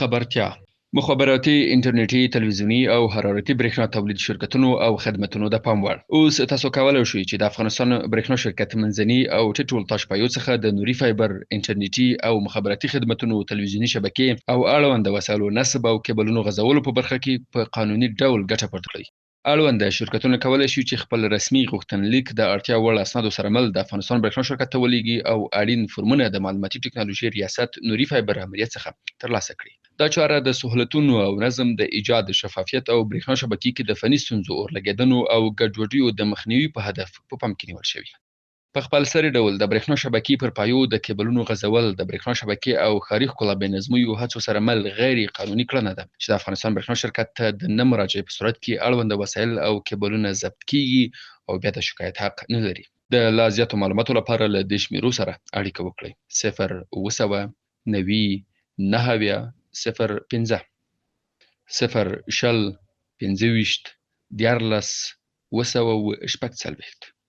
خبرتیا: مخابراتي، انټرنیټي، تلویزیوني او حرارتي برېښنا تولید شرکتونو او خدمتونو د پام وړ. اوس تاسو کولای شئ چې د افغانستان برېښنا شرکت منځني او ټیټ ولتاژ پایو څخه د نوري فایبر، انټرنیټي او مخابراتي خدمتونو، تلویزیوني شبکې او اړوند وسایلو نصب او کیبلونو غځولو په برخه کې په قانوني ډول ګټه پورته کړئ. اړوند شرکتونه کولای شي چې خپل رسمي غوښتنلیک د اړتیا وړ اسنادو سره مل د افغانستان برېښنا شرکت ته ولېږي او اړین فرمونه د معلوماتي ټکنالوژۍ ریاست نوري فایبر امریت څخه ترلاسه کړي. دا چاره د سهولتونو او نظم د ایجاد، شفافیت او برېښنا شبکې کې د فني ستونزو، اورلګېدنو او ګډوډیو د مخنیوي په هدف په پام کې نیول شوې. په خپلسري ډول د برېښنا شبکې پر پایو د کیبلونو غځول د برېښنا شبکې او ښاري ښکلا بې نظمیو هڅو سره مل غیر قانوني کړنه ده چې د افغانستان برېښنا شرکت ته د نه مراجعې په صورت کې اړوند وسایل او کیبلونه ضبط کیږي او بیا د شکایت حق نه لري. د لا زیاتو معلوماتو لپاره له دې شمیرو سره اړیکه وکړئ: 0 700 90 79 0 5، 0 20 25 13 746.